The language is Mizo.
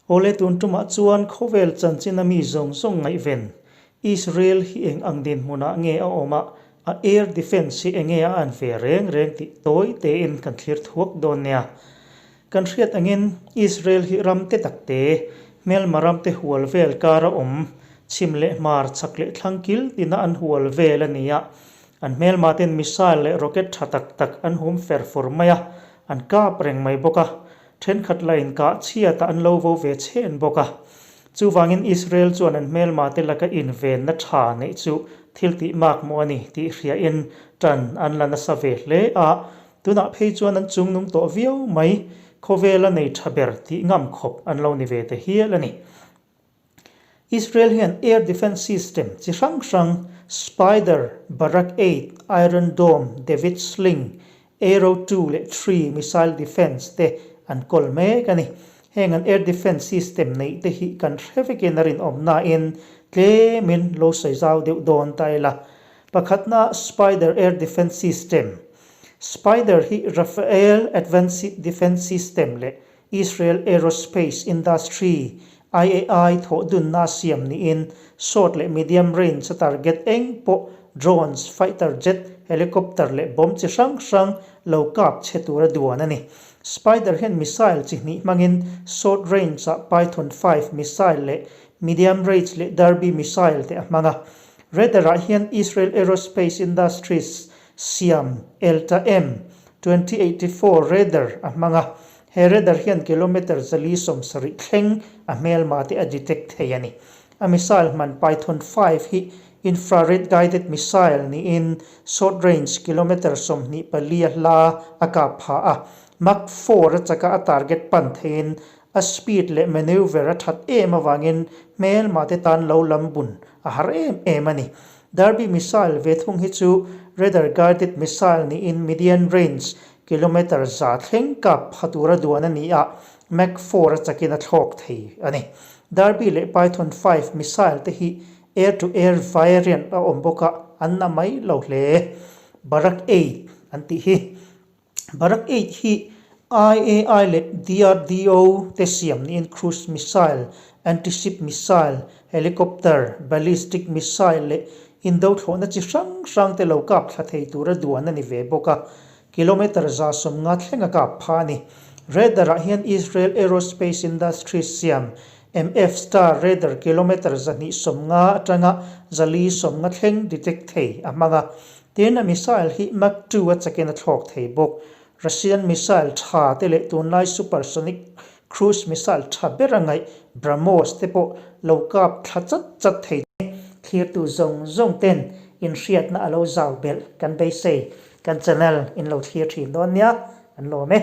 Awle tun tumah chuan khawvel chanchin a mi zawng zawng ngaihven Israel hi eng ang dinhmunah nge a awm a, a air defence hi enge a an ve reng reng tih tawi tein kan thlir thuak dawn nia. Kan hriat angin Israel hi ram te tak te, hmelma ram te hual vel kar a awm, chhim leh hmar chak leh thlang kil tina an hual vel a ni a. An hmelma ten missile leh rocket tha tak tak an hum fer fur mai a, an kap reng mai bawk a. Thenkhat la inkah chhiatah an lo vo ve chhen bawk a. Chuvangin Israel chuan an hmelma te laka invenna tha neih chu thil tih mak maw a ni tih hriain tan an la nasa ve hle a. Tunah phei chuan an chungnung tawh viau mai, khawvela nei tha ber tih ngam khawp an lo ni ve ta hial a ni. Israel hian air defence system chi hrang hrang Spider, Barak 8, Iron Dome, David Sling, Arrow 2 leh 3 missile defence te an kawl mek a ni. Heng an air defence system neih te hi kan hre vekin a rinawm nain tlemin lo sawi zau deuh dawn ta ila. Pakhatna Spider air defence system. Spider hi Rafael Advanced Defence System leh Israel Aerospace Industry, IAI, thawh dunna a siam niin short leh medium range a target eng pawh drones, fighter jet, helicopter leh bomb chi hrang hrang lo kap chhe tura duan a ni. Spider hian missile chi hnih hmangin short range ah Python 5 missile leh medium range leh Derby missile te a hmang a. Radar ah hian Israel Aerospace Industries Siam Elta M 2084 radar a hmang a, he radar hian kilometre 470 thleng a hmelma te a detect thei a ni. A missile hman Python 5 hi infrared guided missile niin short range kilometre 24 a hla a kap pha a, Mach 4 a chaka a target pan theiin a speed leh maneuver a that em avangin hmelma te tan lo lam bun a har em em a ni. Derby missile ve thung hi chu radar guided missile niin median range kilometre 100 thleng kap pha tura duan a ni a, Mach 4 a chakin a thlawk thei a ni. Derby leh Python 5 missile te hi air to air variant a awm bawk a, an na mai lo hle. Barak 8 an tih hi. Barak 8 hi IAI leh DRDO te siam niin cruise missile, anti-ship missile, helicopter, ballistic missile leh indo thlawhna chi hrang hrang te lo kap thla thei tura duan a ni ve bawk a, kilometre 150 thleng a kap pha a ni. Radar-ah hian Israel Aerospace Industries siam MF Star radar kilometre 250 atanga 450 thleng detect thei a hmang a. Tin, a missile hi Mach 2 a chakin a thlawk thei bawk. Russian missile tha te leh tunlai supersonic cruise missile tha ber a ngaih BrahMos te pawh lo kap thla chat chat thei te. Thlirtu zawng zawng ten inhriatna a lo zau belh kan beisei. Kan channel in lo thlir thin dawn nia, kan lawm e.